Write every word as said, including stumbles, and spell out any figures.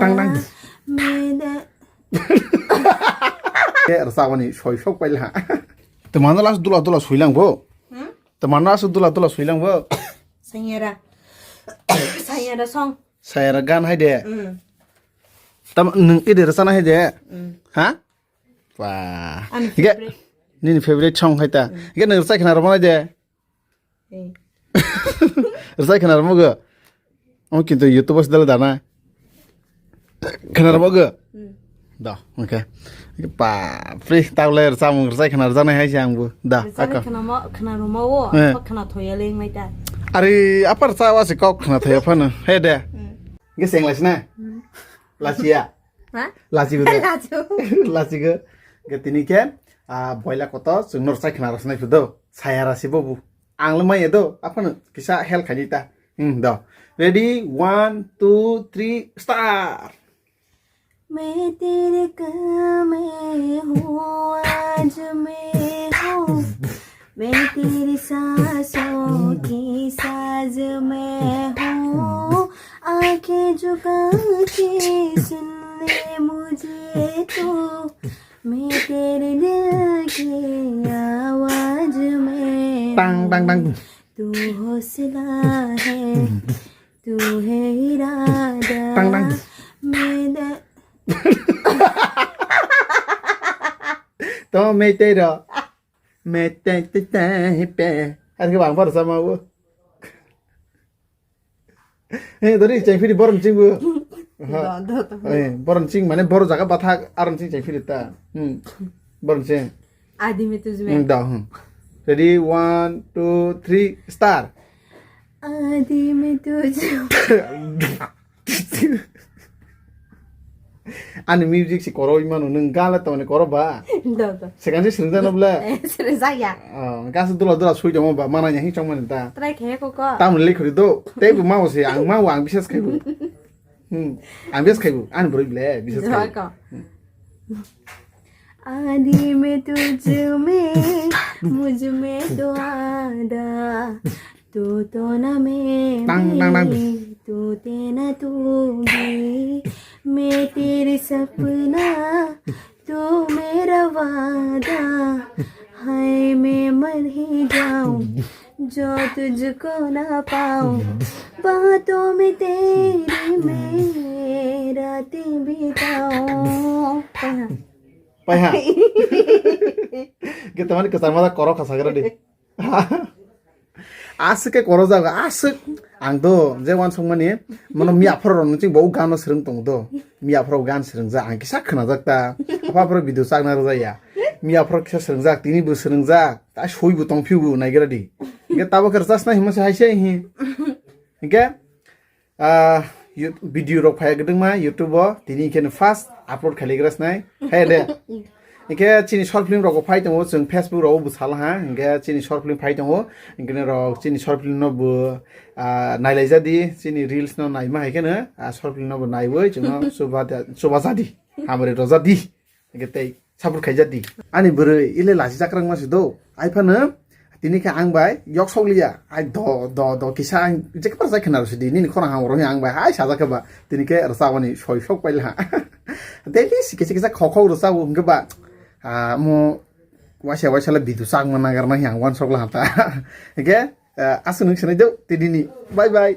Tang tang. Meda. Ke rwchapmani soi sok paila. Twmano last dula dula soilang bo. Hmm? Twmano last dula dula soilang bo. Sanyara. Sanyara song. Sanyara gan hai de. Hmm. Tam nung ide rwchana hai de. Hmm. Ha? Wah. Ani favorite. Nini favorite song hai ta. Hmm. Ge nung rwchai khna rwmani de. Eh. Rwchai khna rwmani go. Omo kintu YouTube o sida dana. Khna rwmani go. Hmm. Da, okay. Pa, free ta le rwchapmung rwchai khna rwjaknai hai se ang bo. Da, rwchai ako. Khna ma, khna rwmani o, eh. Apa khna thoya le ngai ta. Ari, apa rwchapmani se kok khna thoya phano. He de. Hmm. Ge seng lai sina. Hmm. Lachiya. Ha? Lachigo de. Lachigo. Lachigo. Ge tini khe, ah, boila kotor, chwng nor chai khna rwsnai phudo. Sanyara si bobu. Ang le maya do, aphano kisa help khaidi ta. Hmm, do. Ready? One, two, three, start! मैं तेरे काम में हूँ, आज मैं हूँ। मैं तेरी सांसों की साज में हूँ। आंखें झुका के सुन ले मुझे तू। मैं तेरे दिल की आवाज में Tang, tang, tang. हूँ। तू हौसला है, तू है इरादा। Tang, tang. मैं the- To me te ro. Me te te te pe. Ar ke bang par sama wo. Eh, dori chai phiri borom ching bu. Ha. Do, do, do. Eh, borom ching mane boro jaga bathak arom ching chai phiri ta. Hmm. Borom ching. आदि में तुझ में। Hmm, da, hmm. Ready, one, two, three, start. आदि में तुझ Ani music si koro imano nung gala tongni koro ba. Do, do. Sekan si srwngjak no bla. Eh, srwngjak ya. Oh, gas dula dula sui dong ba mana nya hi chong mani ta. Try khe ko ko. Tam le khuri do. Te bu mau se ang mau ang bisas khai bu. Hmm. Ang bisas khai bu. Ani bro ble bisas khai. Do ko. आदि में तुझ में मुझ में तो आधा तू तो ना मैं Tang, tang, tang. भी, तू ते ना तू भी। मैं तेरे सपना, तू मेरा वादा। हाय मैं मर ही जाऊं जो तुझको ना पाऊं। बातों में तेरी मैं रातें बिताऊं। Paiha. Kita mani kesama da koro kasagra di. Aswk khe koro jago, aswk. Ang do je uansukmani, mano miya phoro rok nung ching bo gano swrwng tongo do. Miya phoro gan swrwngjak, ang kisa khwnajak ta. Apa phoro video chakna rwjak ya. Miya phoro kisa swrwngjak, tini bo swrwngjak. Ta soi bo tong phiu bo naigra di. Hingke tabo khe rwchasna himma se hai se hi. Hingke Ah, you-, video rok phai kwdwngma YouTube o, tini khe first upload khailagra snai. Hai de. Hingke chini short film rok phai tongo, chwng Facebook rok bo sala ha. Hingke chini short film phai tongo. Hingke rok chini short film no bo, ah, nailai jadi, chini reels no naima hai khe no, ah, short film no bo naiwi chwngno chuba da-, chuba jadi. Hamari rojadi. Hingke tei support khaijak di. Ani bwrwi ile lachi jakrang ma se do. Ai phano tini khe ang bai yok sok liya. Ai do, do, do, kisa ang je khe parsa khna rw sidi. Nini khorang ham rw ang bai hai sajak khe ba. Tini khe rwchapmani soi sok paila. Daily si kisa kisa khok khok rwchap o hwnkhe ba. Ah, mo waisa waisa le bidu chak ma nagar na yang wan sok la ta. Hingke, ah, aswk nung sinai do tini ni. Bye bye.